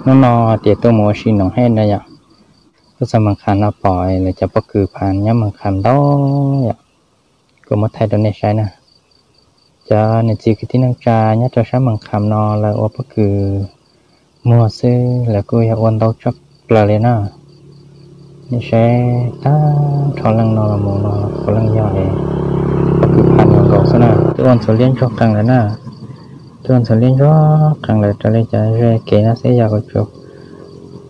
Hnub no tias tuaj mus ua si Noom Hej na yom. Tuaj txog Mees Kham no pom lawv cov pob kws phav nyob Mees Kham ntau yom. Kuv muab thaij rau nej saib na. Cov niam txiv kwv tij neej tsa nyob rau sab Mees Kham no lawv ua pob kws muag xwb lawv kuj yog ua ntau tshaj plaws li na. Nej saib tag nrho leej no los mus no puav leej yog pob kws phav nkaus xwb na. Twb ua ntxhuav liab ntsuag qees lawm na. Twb ua ntxhuav liab ntsuag qees lawm raws li cov ze kev no xwb yog kuv tsuas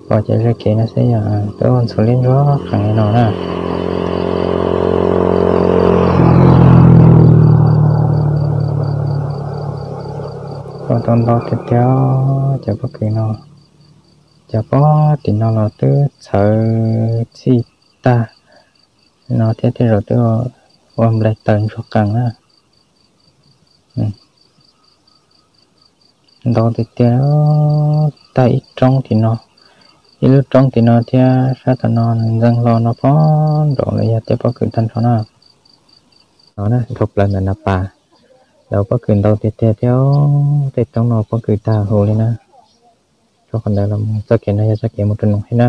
pom cov ze kev no xwb yog twb ua ntxhuav liab ntsuag qees li no na. Ua tau ntau tiag tiag cov pob kws no. Cov pob tim no los twb txhawv txhij tag no thiab tej zaum twb ua nplai taws ntsuag qees na. Ntau tiag tiag, tag ib roob tim no, ib lub roob tim no thiab sab tom no nws ntxeev hlo no pob nraud lawv yog tej pob kws tag nrho na. No na, dhau plaws ntawm no pas, lawv pob kws ntau tiag tiag thiab, tej roob no pob kws tag huv li na. Rau qhov ntawd los txoj kev no yog txoj kev mus rau Noom Hej na.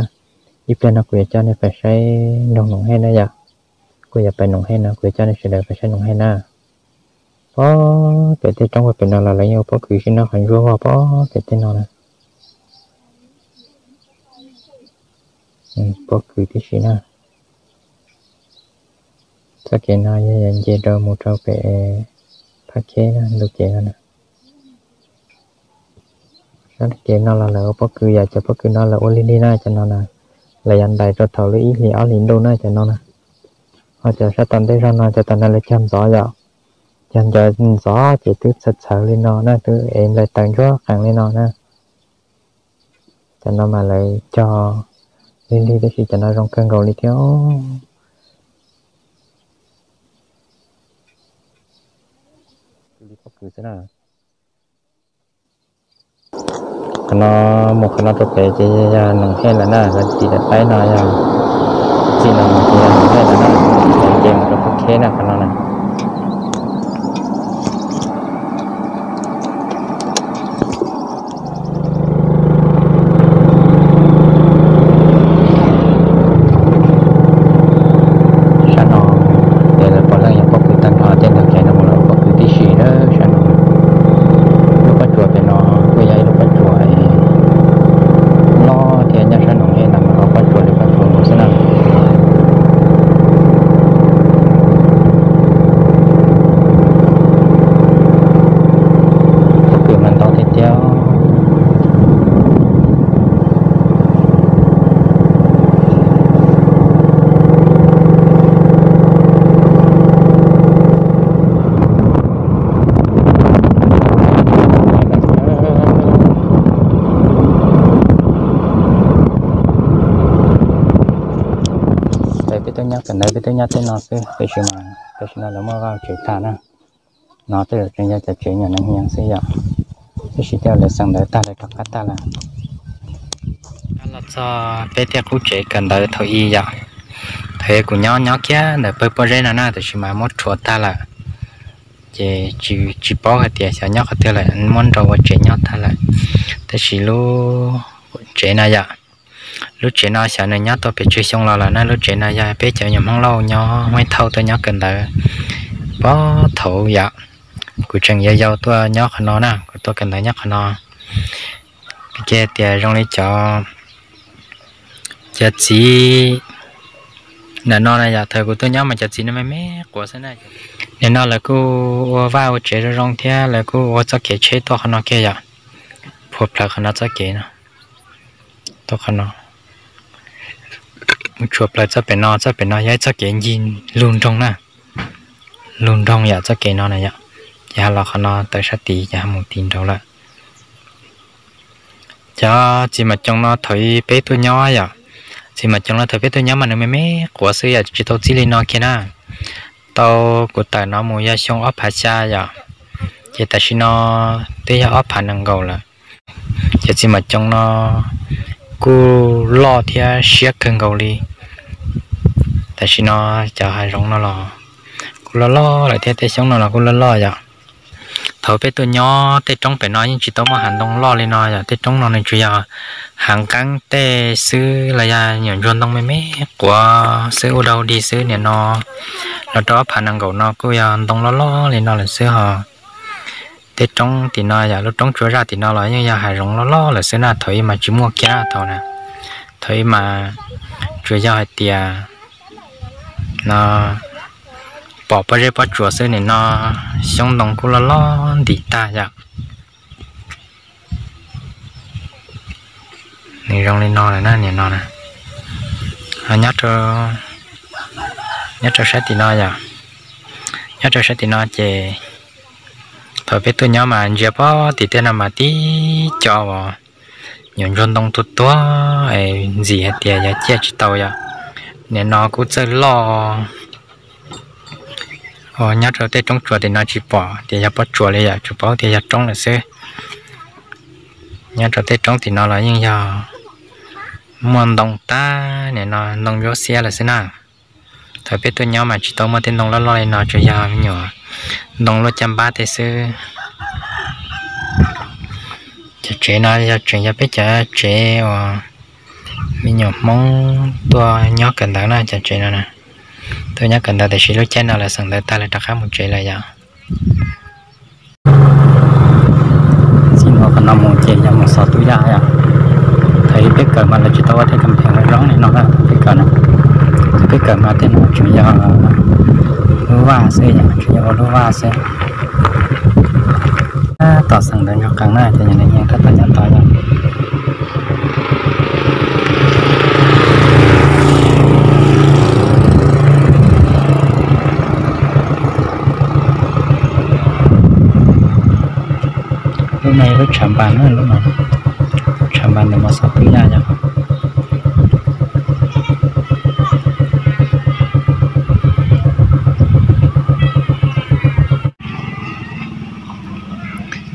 Ib pliag no kuv yuav coj nej pais saib nroog Noom Hej na yom. Kuv yuav pais Noom Hej no kuv yuav coj nej sawv daws pais saib Noom Hej na. Pob pem tej roob pem no los lawv yeej ua pob kws sib nab qhov ntsuab vog pob pem tej no na. Pob kws tib si na. Txoj kev no yog nce rau mus rau pem Phab Kheb na, ntu kev no na. Sab kev no los lawv ua pob kws yom, cov pob kws no lawv ua lig lig na cov no na. Lawv yuav ntais rau thaum lub ib hlis ob hlis ntuj na cov no na. Ho cov sab tom ntej zog no cov tom no lawv cog ntxov yom. Cog ntxov ces twb txhawv txhawv li no na, twb ev nplai taws ntsuag qees li no na. Cov no mas lawv cog lig lig tab sis cov no zoo kawg nkaus li thiab. Qhov no mus qhov no rau pem ces yog Noom Hej lawm na, lawv tiv lawv qaib no yog txij no mus ces yog Noom Hej lawm na, lawv nce mus rau Phab Kheb na qhov no na. Sab no ces lawv puav leej yog pob kws tag nrho, tej ntug kev no mus lawv pob kws tib si na sab no. Lub pob tsuas pem no kuj yog ib lub pob tsuas loj thiab, nyob sab Noom Hej ntawm no pob tsuas li pob tsuas mus xwb na. Pob kws mas ntau tiag tiag. Peb tuaj nyob kawm ntawv peb tuaj nyob tej no xwb, tiam sis mas tam sim no lawv muaj vaj tsev tag na. No tej zaum tseem yog cov tsev nyuam neeg nyob xwb yom, tiam sis tej lawv xeem ntawv tag lawv rov qab tag lawm. Los txog peb tej qub tsev kawm ntawv thaum i yom, thaum i kuv nyob nyob kiag ntawm pawg pob zeb no na, tiam sis mas muab rhuav tag lawm, ces tsis paub hais tias xyov nyob qhov twg lawm, muab nrau ua tsev nyob tag lawm. Tab sis lub tsev no yom, lub tsev no xyov nws nyob tau pes tsawg xyoo los lawm na, lub tsev no yog peb cov nyuam Hmoob Lauj nyob Huab Thauj tuaj nyob kawm ntawv puag thaum yom. Kuv tseem yau yau tuaj nyob qhov no na, kuv tuaj kawm ntawv nyob qhov no. Ces tias zoo li cov, cov txiv ntawm no na yom, thaum kuv tuaj nyob mas cov txiv no me me quav xwb na. Nim no lawv kuj ua vaj ua tsev zoo zoo thiab lawv kuj ua txoj kev tsheb tuaj qhov no kiag yom, phua plawv qhov no txoj kev no, tuaj qhov no, tshuav plawv txoj pem no, txoj pem no yog ib txoj kev ncig lug nroog na, lug nroog yom, txoj kev no na yom, ces ho los qhov no tawm sab tid ces ho mus tid nraud lawm. Cov txiv maiv coos no thaum peb tuaj nyob yom, txiv maiv coos no thaum peb tuaj nyob mas nws me me quav xwb yom, tsis tau txij li no kiag na. Tau kuv tawm no mus yog xyoo ob phav xya yom, ces tam sim no twb yog ob phav nees nkaum lawm. Cov txiv maiv coos no kuj loj thiab siab kawg nkaus li. Tam sim no cov hav zoov no los kuj loj loj lawm thiab, tej xyoob no los kuj loj loj yom. Thaum peb tuaj nyob tej roob pem no yeej tsis tau muaj hav ntoo loj li no yom, tej roob no nws tsuas yog hav nqeeb tej xwb los yog nyuam ntsuag ntoo me me quav xwb, ua dau dig xwb. Nim no los rau ob phav nees nkaum no kuj yog ntoo loj loj li no lawm xwb ho. Tej roob tim no yom, lub roob tsua zaj tim no los yeej yog hav zoov loj loj lawm xwb na, thaum ub mas tsis muaj kiag thaum na, thaum ub mas tsuas yog hais tias no pom pob zeb pob tsuas xwb. Nim no xyoob ntoo kuj loj loj ntim tag yom. Nws zoo li no lawm na, nim no na. Nyob rau sab tim no yom, nyob rau sab tim no ces thaum peb tuaj nyob mas ntsia pob tim tej no mas tib co uas nyuam ntsuag ntoo tuag tuag es ntxim hais tias yog ciaj tsis tau yom. Nim no kuj txawj loj. Nyob rau tej roob tsuas tim no tsis pom tias yog pob tsuas li yom, tsuas paub tias yog roob lawm xwb. Nyob rau tej roob tim no los yeej yog muaj ntoo tag, nim no ntoo ntsuab xiab lawm xwb na. Thaum peb tuaj nyob mas tsis tau muaj tej ntoo loj loj li no, tsuas yog me nyuam ntoo luaj caj npab tej xwb. Cov tsev no yog tseem yog peb cov tsev uas me nyuam Hmoob tuaj nyob kawm ntawv na, cov tsev no na. Tuaj nyob kawm ntawv tiam sis lub caij no lawv xeem ntawv tag lawv rov qab mus tsev lawm yom. Txij no qhov no mus ces yog mus xov tub yaj yom. Thaum ub peb kawm mas lawv tsis tau ua tej kam pheem zoo li no na, peb kawm na, peb kawm mas tej no tseem yog lub vaj xwb yom, tseem yog ua lub vaj xwb. Tab tom xeem ntawv ntsuag qees na, ces nws nyias tab tom nyob tod yom. Lub no yog lub tshav npas na, lub no tshav npas ntawm mos xov tub yaj yom.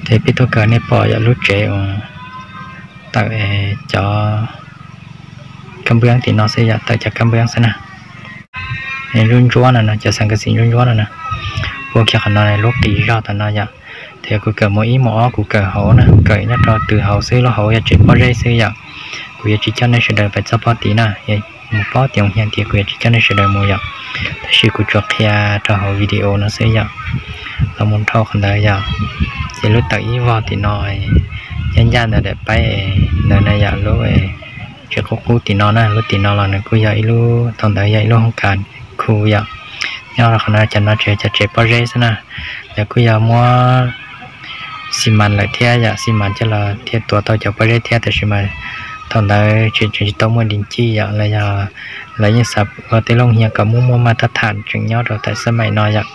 Ces peb tuaj kawm nej pom yog lub tsev uas tawm cov kab npwb tim no xwb yom, tawm cov kab npwb xwb na. Ntsuab ntsuab no no, cov xeem kas xis ntsuab ntsuab no na. Ua kiag qhov no lub qis zog tom no yom. Ces kuv kawm mus ib mus ob kuv kawm hauv na, kawm nyob rau tw hauv xwb, lub hauv yog tsev pob zeb xwb yom. Kuv yuav tsis coj nej sawv daws pais txog pob tid na, mus pob tim hnyav tias kuv yuav tsis coj nej sawv daws mus yom. Tab sis kuv tsuas qhia rau hauv video no xwb yom. Los mus dhau qhov ntawd yom. Ces lub tawm ib vog tim no, ncaj ncaj ntawm daim paib ntawd na yom, lub tsev qub qub tim no na, lub tim no los nws kuj yog ib lub, thaum ntawd yog ib lub hoob kas khu yom. Nyob rau qhov no cov no tseem yog cov tsev pob zeb xwb na. Lawv kuj yog muab xi mas lawm thiab yom, xi mas coj los thiaj tuav tau cov pob zeb thiab, tab sis mas thaum ntawd tseem tsis tau muaj dis ncij yom, los yog lawv yeej xav ua tej looj hias kom muaj muaj mas tab tham tseem nyob rau tam xab maim no yom.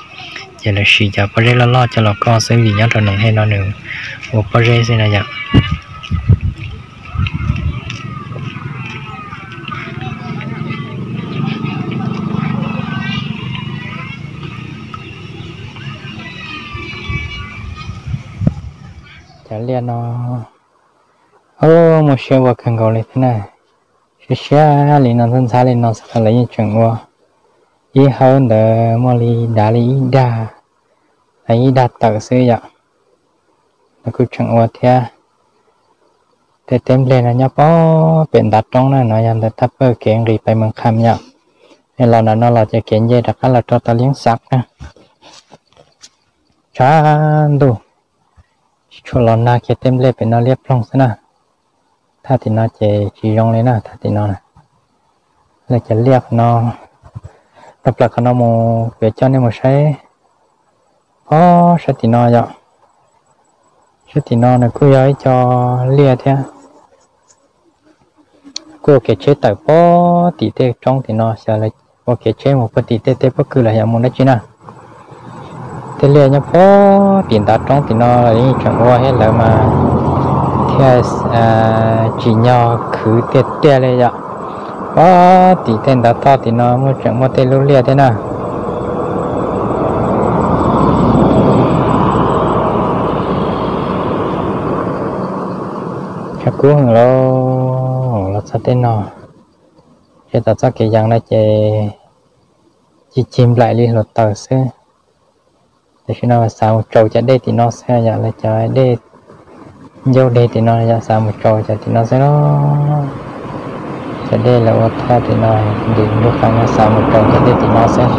Ces lawv siv cov pob zeb loj loj coj los koj xwb, vim nyob rau noog hej no nws ua pob zeb xwb na yom. Cov liaj no, o, muaj siab ua kawg nkaus li thiab na. Siab siab li no, ntxhab ntxhab li no xwb los lawv yeej tseem ua. Ib hawb ntawd muaj li dav li ib dag, ib dag tawm xwb yom. Lawv kuj tseem ua thiab. Tej teb nplej no nyob pem ntav roob na, no yog ntawm thaj pawg kev nqis pais Mees Kham yom. Los ntawm no los ces kev nce rov qab los rau tau Liab Xav na. Tshav ntuj, tsis tshua los nag kiag, tej nplej pem no liab ploog xwb na. Thaj tim no ces tsis zoo li na, thaj tim no na. Lawv cov liaj qhov no, tau plaws qhov no mus kuv coj nej mus saib. Pob sab tim no yom, sab tim no nws kuj yog ib co liaj thiab. Kuj ua kev tsheb tawm pob tim tej roob tim no, xyov lawv ua kev tsheb mus puag tim tej teb pob kws los yog mus dab tsi na. Tej liaj nyob pob tim ntav roob tim no los yeej tseem ua thiab, lawv mas thiaj tsim nyog khwv tiag tiag li yom. Pob tim tej ntav toj tim no muaj, tseem muaj tej lub liaj thiab na. Tshav kub heev lauj, los txog tej no, ces tom txoj kev yees no ces ci cig nplaim li hluav taws xwb. Tam sim no xav mus tsaus cov dej tim no xwb yom, lawv cov dej ncauj deg tim no yom, xav mus tsaus cov tim no xwb los. Cov dej lawv ua thaj tim no, nws lub qab no xav mus tsaus cov dej tim no xwb.